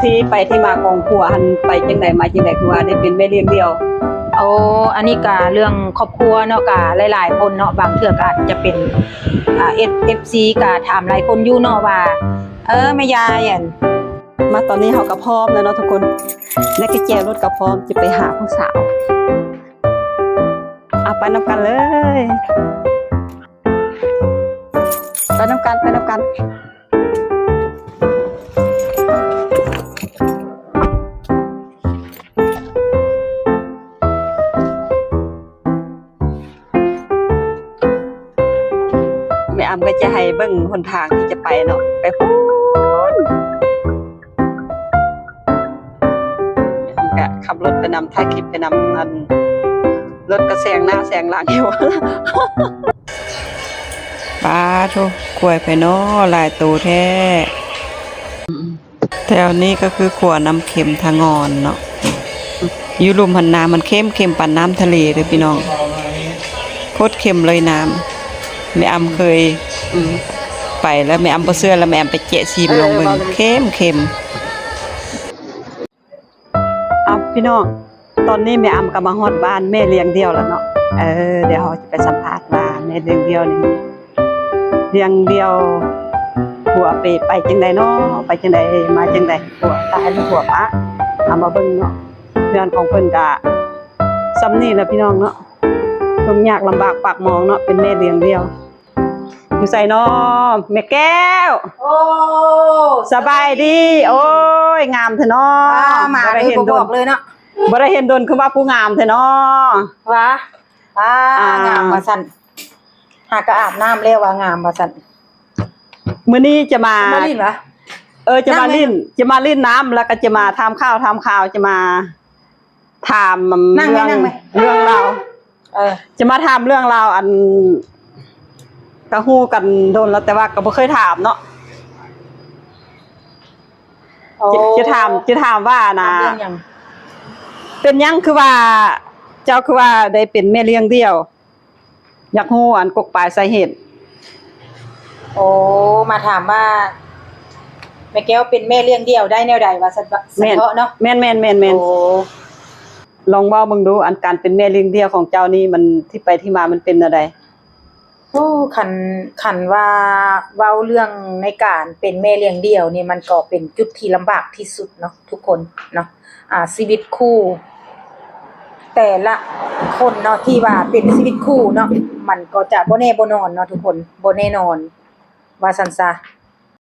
ທີ່ໄປທີ່ມາຂອງຜົວຫັ້ນ ໄປຈັ່ງໃດມາຈັ່ງໃດ ຄືວ່າໄດ້ເປັນແມ່ລ້ຽງດ່ຽວ? ໂອ້ ອັນນີ້ກະເລື່ອງຄອບຄົວເນາະ ກະຫຼາຍໆຄົນເນາະ ບາງເທື່ອກະອາດຈະເປັນ ອ່າ ເອັຟ ເອັຟ ຊີ ກະຖາມຫຼາຍຄົນຢູ່ເນາະວ່າ ເອີ ແມ່ຍາຍ ອັນ ມາຕອນນີ້ເຮົາກະພ້ອມແລ້ວເນາະທຸກຄົນ ແລະກະແຈລົດກະພ້ອມຈະໄປຫາຜູ້ສາວ. ເອົາ ໄປນຳກັນເລີຍ ໄປນຳກັນ ໄປນຳກັນ. ແມ່ອຳກະຈະໃຫ້ເບິ່ງຫົນທາງທີ່ຈະໄປເນາະ ໄປພຸ້ນ ແມ່ອຳກະຂັບລົດໄປນຳ ຖ່າຍຄລິບໄປນຳ ອັນ ລົດກະແຊງໜ້າແຊງຫຼັງຢູ່. ປາໂທ້ ຄວາຍໃຜນໍ ຫຼາຍໂຕແທ້. ແຖວນີ້ກະຄືຂົວນ້ຳເຄັມທະງອນເນາະ ຢູ່ລຸ່ມຫັ້ນນ້ຳມັນເຄັມໆ ປານນ້ຳທະເລເດີພີ່ນ້ອງ ໂຄດເຄັມເລີຍນ້ຳ. ແມ່ອຳເຄີຍ ອືມ ໄປແລ້ວ ແມ່ອຳບໍ່ເຊື່ອ ແລ້ວແມ່ອຳໄປແຈະຊີມລອງເບິ່ງ ເອີ ເຄັມໆ. ເອົາ ພີ່ນ້ອງ ຕອນນີ້ແມ່ອຳກະມາຮອດບ້ານແມ່ລ້ຽງດ່ຽວແລ້ວເນາະ. ເອີ ດຽວເຮົາຈະໄປສຳພາດວ່າແມ່ລ້ຽງດ່ຽວນີ້ ລ້ຽງດ່ຽວ ຜົວໄປ ໄປຈັ່ງໃດເນາະ ໄປຈັ່ງໃດ ມາຈັ່ງໃດ ຜົວຕາຍຫຼືຜົວປະ. ເອົາມາເບິ່ງເນາະ ເຮືອນຂອງເພິ່ນກະຊ່ຳນີ້ແຫຼະພີ່ນ້ອງເນາະ ທຸກຍາກລຳບາກປາກໝອງເນາະ ເປັນແມ່ລ້ຽງດ່ຽວ. ຢູ່ໃສນໍ ແມ່ແກ້ວ? ໂອ້ ສະບາຍດີ. ໂອ້ຍ ງາມແທ້ນໍ ມາໂດຍບໍ່ບອກເລີຍເນາະ ບໍ່ໄດ້ເຫັນດົນ ຄືວ່າຜູ້ງາມແທ້ນໍ. ຫວາ ອ່າ ງາມວ່າຊັ້ນ ຫາກະອາບນ້ຳແລ້ວວ່າງາມວ່າຊັ້ນ. ມື້ນີ້ຈະມາ ຈະມາຫຼິ້ນຫວາ? ເອີ ຈະມາຫຼິ້ນ ຈະມາຫຼິ້ນນ້ຳ ແລ້ວກະຈະມາຖາມຂ່າວ ຖາມຂ່າວ ຈະມາ ຖາມເລື່ອງ ເລື່ອງລາວ ເອີ ຈະມາຖາມເລື່ອງລາວ ອັນ ກະຮູ້ກັນດົນແລ້ວ ແຕ່ວ່າກະບໍ່ເຄີຍຖາມເນາະ. ໂອ້ ຈະ ຈະຖາມ ຈະຖາມວ່ານະ ເປັນຫຍັງຄືວ່າ ເຈົ້າຄືວ່າໄດ້ເປັນແມ່ລ້ຽງດ່ຽວ? ຢາກຮູ້ອັນກົກປາຍສາເຫດ. ໂອ້ ມາຖາມວ່າ ແມ່ແກ້ວເປັນແມ່ລ້ຽງດ່ຽວໄດ້ແນວໃດວ່າຊັ້ນເນາະ. ແມ່ນ ແມ່ນ ແມ່ນ ແມ່ນ. ໂອ້ ລອງເວົ້າເບິ່ງດູ ອັນການເປັນແມ່ລ້ຽງດ່ຽວຂອງເຈົ້ານີ້ ມັນທີ່ໄປທີ່ມາມັນເປັນແນວໃດ? ໂອ້ ຄັນ ຄັນວ່າເວົ້າເລື່ອງໃນການເປັນແມ່ລ້ຽງດ່ຽວນີ້ ມັນກໍເປັນຈຸດທີ່ລຳບາກທີ່ສຸດເນາະ ທຸກຄົນເນາະ. ອ່າ ຊີວິດຄູ່ແຕ່ລະຄົນເນາະ ທີ່ວ່າເປັນຊີວິດຄູ່ເນາະ ມັນກໍຈະບໍ່ແນ່ບໍ່ນອນເນາະທຸກຄົນ ບໍ່ແນ່ນອນວ່າຊັ້ນຊະ.